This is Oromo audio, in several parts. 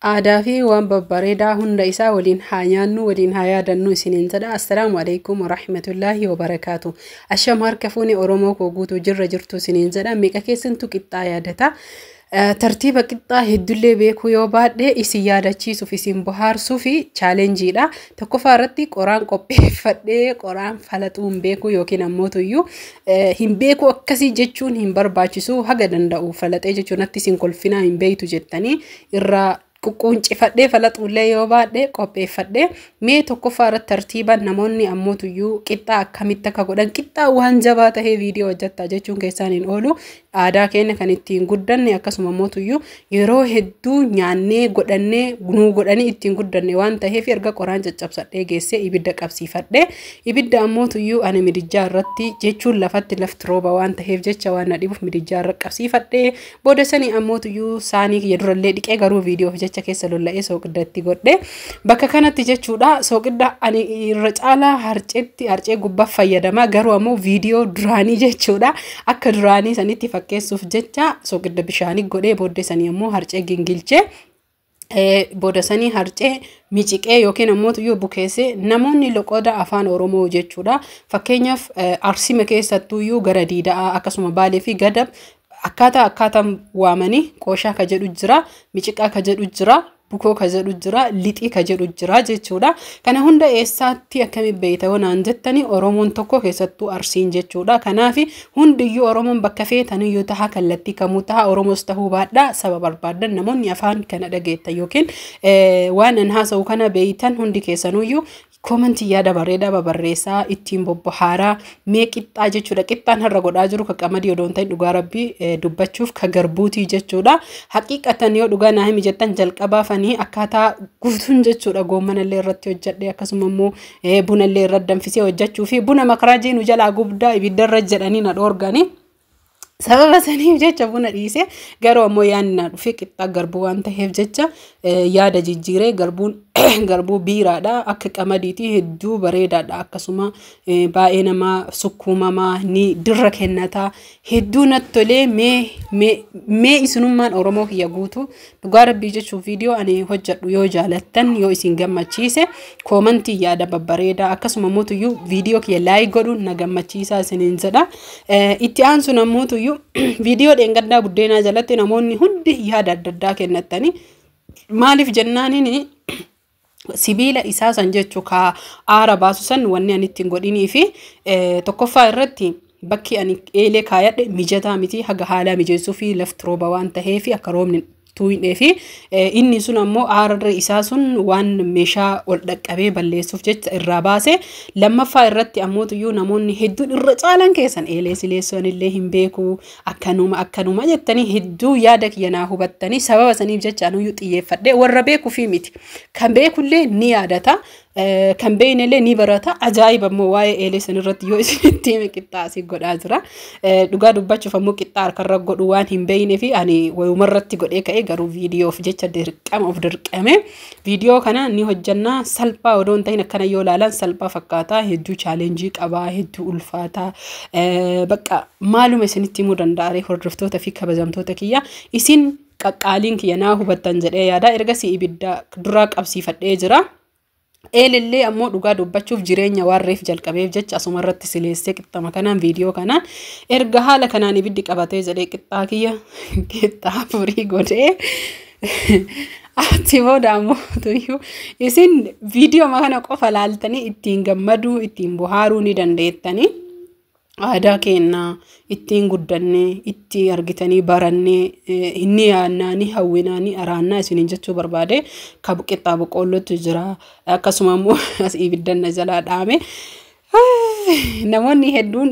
Aadaa fi waan babbareedaa hunda isaa waliin haa nyaannu, waliin haa yaadannu isiniin jedha. Assalaamu alaikum warahmatullaahi wabarakaatu. Asham, harka fuune Oromoo koo guutuu, jirra jirtu isiniin jedha. Meeqa keessantu qixxaa yaadata? Tartiiba qixxaa hedduullee beekuu yoo baadhe, isin yaadachiisuuf, isin bohaarsuu fi challengeiidha. Tokkoffaa irratti qoraan qopheeffadhee qoraan falaxuu hin beeku yookiin ammoo tuyyuu hin beeku akkasii jechuun hin barbaachisu. Haga danda'u falaxee jechuun natti isin kolfinaa, hin beeytu jettanii irraa quqquuncifadhee falaxuullee yoo baadhe, qopheeffadhee mee tokkoffaa irratti tartiiban namoonni ammoo tuyyuu qixxaa akkamitti akka godhan, qixxaa waan jabaa tahee viidiyoo hojjettaa jechuun keessaan hin oolu. Aadaa keenya kan ittiin guddanne, akkasuma ammoo tuyyuu yeroo hedduu nyaannee godhannee nuu godhanii ittiin guddanne waan taheef, erga qoraan caccabsadhee geessee ibidda qabsiifadhee, ibidda ammoo tuyyuu ani midijjaa irratti jechuun lafatti lafti rooba waan taheef jecha waan na dhibuuf midijjaa irra qabsiifadhee, booda sanii ammoo tuyyuu saanii kiyya durallee dhiqee, garuu viidiyoof jecha keessa lolla'ee sooqidda itti godhe bakka kanatti jechuudha. Sooqidda ani irra caalaa harceetti, harcee gubbaa fayyadama, garuu ammoo viidiyoo duraanii jechuudha, akka duraanii sanitti fakkeessuuf jecha sooqidda bishaanii godhee, booddee sanii ammoo harcee gingilchee, booda sanii harcee miciqee yookiin ammoo tuyyuu bukeessee. Namoonni loqoda afaan Oromoo jechuudha, fakkeenyaaf Arsima keessattuyyuu gara Diida'aa, akkasuma Baalee fi Gadab akkaataa akkaataan waamanii, qooshaa ka jedhu jira, miciqaa ka jedhu jira, bukoo ka jedhu jira, lixii ka jedhu jira jechuudha. Kana hunda eessaatti akkamitti beeyta yoo naan jettani, Oromoon tokko, keessattuu Arsiin jechuudha. Kanaaf hundiyyuu Oromoon bakka feetaniyyuu taha, kallattii kamuu taha, Oromoos tahuu baadhaa, saba barbaadan, namoonni afaan kana dhageettan yookiin waan an haasa'u kana beeytan hundi keessanuyyuu commentii yaada bareedaa babarreessaa, ittiin bobbohaaraa. Mee qixxaa jechuudha, qixxaan har'a godhaa jiru ka qamadii odoo hin ta'in, dhugaa Rabbii dubbachuuf ka garbuutii jechuudha. Haqiiqatan yoo dhugaa naa himi jettan, jalqabaafanii akkaataa guutuun jechuudha goommanallee irratti hojjedhe, akkasuma immoo bunallee irratti danfisee hojjechuu fi buna makaraajii nu jalaa gubdaa ibiddarra jedhanii na dhoorganii. Sababa saniif jecha buna dhiise, garuu ammoo yaadni na dhufe qixxaa garbuu waan ta'eef jecha yaada jijjiiree. Garbuun garbuu biiraadha, akka qamadiitii hedduu bareedaadha, akkasuma baay'ee nama sukkuumamaa ni dirra kennataa, hedduu natti tolee. Mee mee isinummaan Oromoo kiyya guutuu, dhugaa Rabbii jechuun viidiyoo ani hojjedhu yoo jaalattan, yoo isin gammachiise, commentii yaada babbareedaa, akkasuma mootuyyuu viidiyoo kiyya like godhuun na gammachiisaa isiniin jedha. Itti aansuun ammoo viidiyoo dheengaddaa buddeenaa jalatti namoonni hundi yaada adda addaa kennattanii, maaliif jennaaniin sibiila isaa san jechuu ka aara baasu san wanni ani ittiin godhinii fi tokkoffaa irratti bakki ani eelee kaayadhe mijataa miti, haga haalaa mijeessuu fi lafti rooba waan taheef akka roobni tuu'inee fi inni sun ammoo aarri isaa sun waan meeshaa ol dhaqqabee balleessuuf jecha irraa baase. Lammaffaa irratti ammoo tuyyuu namoonni hedduun irra caalan keessan eelee sileessuun illee hin beeku, akkanuma akkanuma jettanii hedduu yaada kiyya naa hubattanii. Sababa saniif jecha anuyyuu xiyyeeffadhe, warra beekuu fi miti, kan beekullee ni yaadata, kan beeknellee ni barata. Ajaa'iba immoo waa'ee eelee sanirratti yoo isinitti hime, qixxaa asii godhaa jira. Dhugaa dubbachuuf ammoo qixxaa harkarra godhu waan hin beekne fi ani wayumarratti godhee ka'e, garuu viidiyoof jecha dirqama of dirqame viidiyoo kana ni hojjannaa. Salphaa odoo hin ta'in, akkana yoo ilaalan salphaa fakkaataa, hedduu challengeii qabaa, hedduu ulfaataa. Bakka maaluma isinitti himuu danda'a? Hordoftoota fi kabajamtoota kiyya, isin qaqqaaliin kiyya naa hubattan jedhee yaada. Ergasii ibidda duraa qabsiifadhee jira. Eelillee ammoo dhugaa dubbachuuf jireenya waan reef jalqabeef jecha asuma irratti sileessee qixxama kanaan viidiyoo kanaan erga haala kanaan ibiddi qabatee jedhee, qixxaa kiyya qixxaa furii godhee, achi booda ammoo tuyyuu isin viidiyoo kana qofa laaltanii ittiin gammaduu, ittiin bohaaruu ni dandeettanii. Aadaa keenyaa ittiin guddannee, itti argitanii barannee, ni yaannaa, ni hawwinaa, ni araannaa isiniin jechuu barbaade. Ka qixxaa boqqoollootu jira, akkasuma immoo as ibiddan na jalaa dhaame. Namoonni hedduun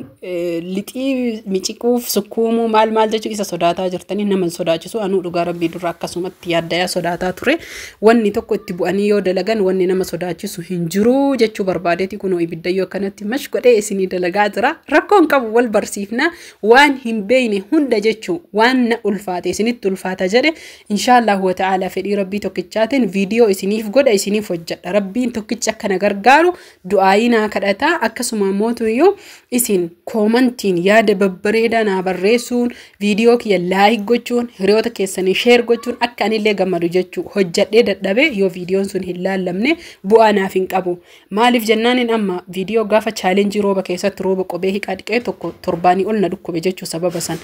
lixii miciquuf sukkuumuu maal maal jechuu isa sodaataa jirtanii, nama hin sodaachisu. Anuu dhugaa Rabbii dura akkasumatti yaaddayaa sodaataa ture. Wanni tokko itti bu'anii yoo dalagan wanni nama sodaachisu hin jiru jechuu barbaadeeti. Kunoo ibiddayyoo akkanatti mash godhee isinii dalagaa jira. Rakkoon qabu, wal barsiifna waan hin beekne hunda jechuu. Waan na ulfaate isinitti ulfaata jedhe, inshaallahu wa ta'ala fedhii Rabbii tokkichaatiin viidiyoo isiniif godha, isiniif hojjedha. Rabbiin tokkicha akkana gargaaru du'aayii naa kadhataa. Akkasuma Ammoo iyyuu isin koomantiin yaada babbareedaa naa barreessuun, viidiyoo kiyya like gochuun, hiriyoota keessanii share gochuun akka anillee gammadu jechuu. Hojjadhee dadhabee yoo viidiyoon sun hin laallamne bu'aa naaf hin qabu. Maaliif jennaaniin amma viidiyoo gaafa challenge rooba keessatti rooba qophee hiqaa dhiqee tokko torbaanii ol na dhukkube jechuu sababa san.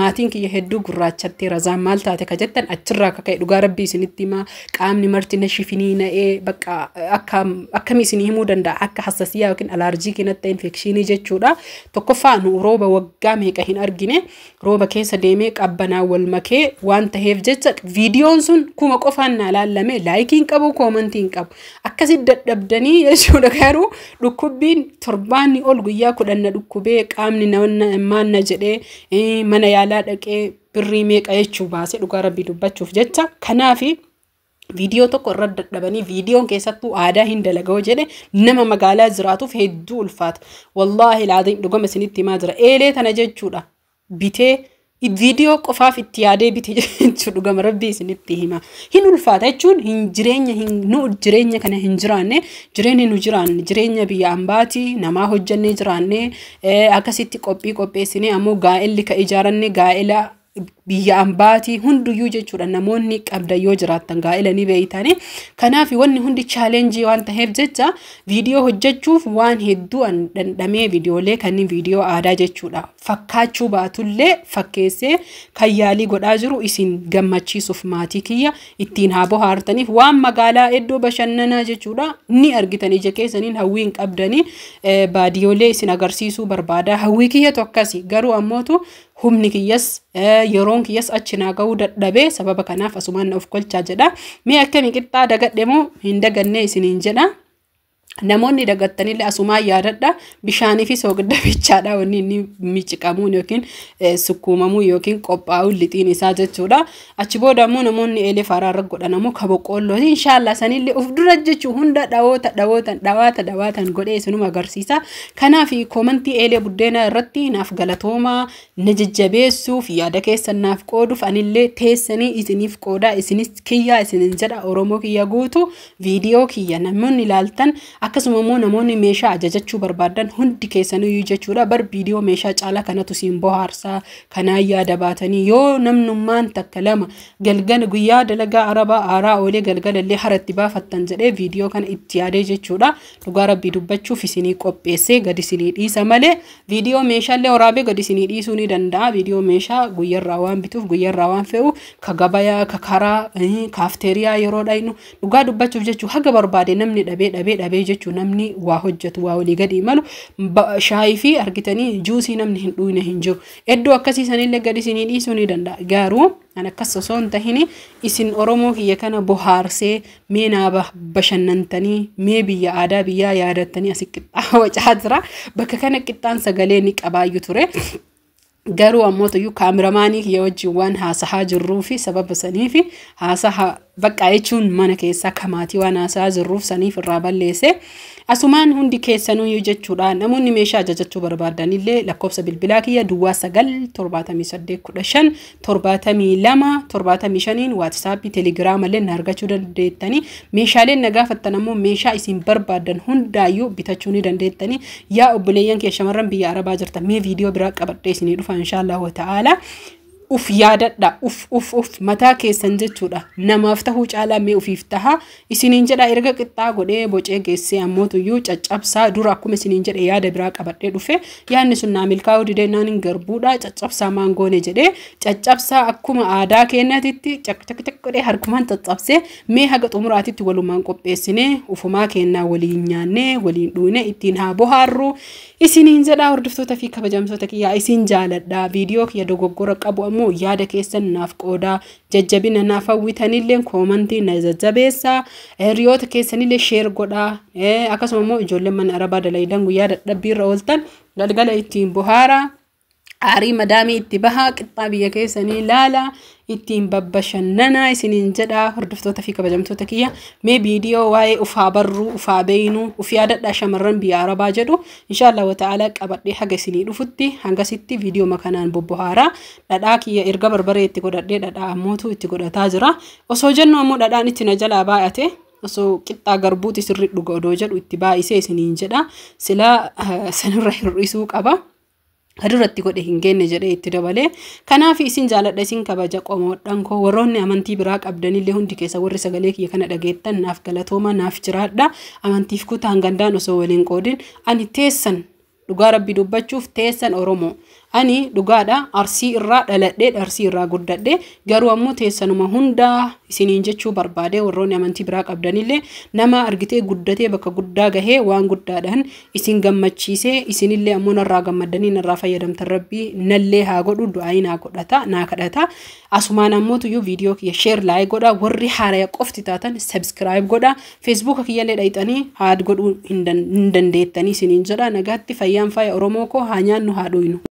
Maatiin kiyya hedduu gurraachattee, razaan maal taate ka jettan achirraa akka ka'e dhugaa rabbii isinitti himaa. Qaamni marti na shifinii na'ee, bakka akkamii isinii himuu danda'a, akka hassasiyaa yookiin alaarjii keenyatti infekshinii jechuudha. Tokkoffaa nu rooba waggaa meeqa hin argine, rooba keessa deemee qabbanaa wal makee waan ta'eef jecha viidiyoon sun 1000 qofaan naa laallame, like hin qabu, comment hin qabu. Akkasitti dadhabdanii jechuudha. Garuu dhukkubbiin torbaanni ol guyyaa 10 na dhukkubee, qaamni maanna jedhee mana yaalaa dhaqee birrii meeqa jechuu baase dhugaa rabbii dubbachuuf jecha. Kanaafi viidiyoo tokko irra dadhabanii, viidiyoon keessattuu aadaa hin dalagoo jedhe nama magaalaa jiraatuuf hedduu ulfaata. Wallaahi laadiin dhugama isinitti himaa jira. Eelee tana jechuudha bitee viidiyoo qofaaf itti yaadee bite jechuu, dhugama rabbii isinitti hima. Hin ulfaata jechuun hin jireenya hin nu jireenya kana hin jiraanne, jireenya nu jiraanne jireenya biyya ambaatii namaa hojjannee jiraanne, akkasitti qophii qopheessinee ammoo gaa'elli ka ijaaranne gaa'ela biyya ambaatii hunduyyuu jechuudha. Namoonni qabdan yoo jiraattan gaa'ela ni beeytani. Kanaaf wanni hundi challenge waan ta'eef jecha viidiyoo hojjechuuf waan hedduu an dhandhamee viidiyoolee kanneen viidiyoo aadaa jechuudha fakkaachuu baatullee fakkeessee kan yaalii godhaa jiru isin gammachiisuuf, maatii kiyya ittiin haa bohaartaniif. Waan magaalaa iddoo bashannanaa jechuudha ni argitan ija keessaniin, hawwii hin qabdanii baadiyyoolee isin agarsiisuu barbaada. Hawwii kiyyatu akkasi, garuu ammootu humni kiyyas yeroon kiyyas achi naa ga'uu dadhabee sababa kanaaf asumaan of kolchaa jedha. Mee akkamii, qixxaa dagadhe moo hin dagannee isiniin jedha. Namoonni dagattanillee asumaan yaadadha. Bishaanii fi soogidda bichaadha wanni inni miciqamuun yookiin sukkuumamuu yookiin qophaa'uun lixiin isaa jechuudha. Achi booda immoo namoonni eelee faaraa irra godhan ammoo ka boqqoollooti. Inshaallah sanillee of dura jechuu hunda dhawoota dhawootan dhawaata dhawaatan godhee isinuma agarsiisa. Kanaaf koomantii eelee buddeenaa irratti naaf galatoomaa, na jajjabeessuuf, yaada keessan naaf qooduuf, anillee teessanii isiniif qoodaa, isinis kiyyaa isinin jedha. Oromoo kiyya guutu, viidiyoo kiyya namoonni ilaaltan, akkasuma immoo namoonni meeshaa ajajachuu barbaadan hundi keessaniyyuu jechuudha, bar viidiyoo meeshaa caalaa kanatu siin bohaarsaa kanaan yaada baatanii yoo namnummaan takka lama galgala guyyaa dalagaa arabaa aaraa oolee galgalallee haratti baafattan jedhee viidiyoo kana itti yaadee jechuudha. Dhugaa rabbii dubbachuuf isinii qopheessee gadi isinii dhiisa malee viidiyoo meeshaalee waraabee gadi isinii dhiisuu ni danda'a. Viidiyoo meeshaa guyyarraa waan bituuf, guyyarraa waan fe'u, ka gabayaa, ka karaa kaafteeriyaa yeroo dhaynu, dhugaa dubbachuuf jechuu haga barbaade namni dhabee dhabee dhabee jechuu, namni waa hojjetu, waa walii gadi imalu, shaayii fi argitanii juusii namni hin dhuyne hin jiru. Iddoo akkasii sanillee gadi isinii dhiisuu ni danda'a. Garuu an akkas osoo hin tahini isin Oromoo kiyya kana bohaarsee mee naa bashannantanii, mee biyya aadaa biyyaa yaadattanii asi qixxaa wacaa jira. Bakka kana qixxaan sagalee ni qabaayyuu ture. Garuu ammoo tuyyuu kaameraamaanii kiyya wajjin waan haasahaa jirruu fi sababa saniif haasaha bakka jechuun mana keessaa kamaatii waan haasahaa jirruuf saniif irraa balleesse. Asumaan hundi keessanuyyuu jechuudha, namoonni meeshaa ajajachuu barbaadanillee lakkoofsa bilbilaa kiyya 0978157275n WhatsApp, Telegram illee na argachuu dandeettanii. Meeshaaleen na gaafattan ammoo meeshaa isin barbaadan hundaayyuu bitachuu ni dandeettanii. Yaa obboleeyyan kee shamarran biyya arabaa jirtan, mee viidiyoo biraa qabadhee isinii dhufa inshaallahu ta'ala. Uf yaadadha, uf uf uf mataa keessan jechuudha, namaaf tahuu caalaa mee ufiif taha isiniin jedha. Erga qixxaa godhee bocee geessee ammootuyyuu caccabsaa dura akkuma isiniin jedhe yaada biraa qabadhee dhufe, yaadni sun naa milkaa'uu didee naan hin garbuudha. Caccabsaa maangoone jedhee caccabsaa akkuma aadaa keenyatitti caq godhee harkumaan caccabsee, mee haga xumuraatitti walumaan qopheessinee ufumaa kennaa waliin nyaannee waliin dhuune ittiin haa bohaarru isiniin jedha. Hordoftoota fi kabajamtoota kiyyaa, isin jaaladha. Viidiyoo kiyya dogoggora qabu ammoo yaada keessan naaf qoodaa, jajjabina naaf hawwitanillee koomantii na jajjabeessaa, hiriyoota keessanillee share godhaa. Akkasuma immoo ijoolleen mana arabaa dalaydan guyyaa dadhabbiirra ooltan galgala ittiin bohaaraa, aarii madaamii itti bahaa, qixxaa biyya keessanii ilaala, ittiin babbashannanaa isiniin jedha. Hordoftoota fi kabajamtoota kiyya, mee viidiyoo waa'ee ufaa barruu, ufaa beeynuu, uf yaadadhaa shamarran biyya arabaa jedhu inshaallah wata'aalaa qabadhee haga isinii dhufutti hangasitti viidiyoo makanaan bobbohaaraa. Dhadhaa kiyya erga barbaree itti godhadhee dhadhaa ammootu itti godhataa jira. Osoo jennu ammoo dhadhaan itti na jalaa baay'ate. Osoo qixxaa garbuuti sirri dhuga odoo jedhu itti baay'isee isiniin jedha. Silaa sanirra hir'isuu qaba. Irratti godhe hin geenne jedhee itti dabalee. Kanaaf isin jaaladha, isin kabaja, qomoodhaan koo. Warroonni amantii biraa qabdanillee hundi keessa, warri sagalee kiyya kana dhageettan, naaf galatooma, naaf jiraadha. Amantiif kutaan gandaan osoo waliin qoodin, ani teessan, dhugaa Rabbi dubbachuuf, teessan Oromoo. Ani dhugaadha, Arsii irraa dhaladhee, Arsii irraa guddadhe. Garuu ammoo teessanuma hundaa isiniin jechuu barbaade. Warroonni amantii biraa qabdanillee, nama argitee guddatee bakka guddaa gahee waan guddaadhaan isin gammachiisee, isinillee ammoo narraa gammaddanii narraa fayyadamtan Rabbii nallee haa godhu, du'aayii naa godhata, naa kadhata. Asumaan ammoo tuyyuu viidiyoo kiyya share, like godha. Warri haaraya qofti taatan subscribe godha. Feesbuuka kiyyallee dhayxanii add godhuu hin dandeettanii isiniin jedha. Nagaatti, fayyaan faaya. Oromoo koo, haa nyaannu, haa dhuynu.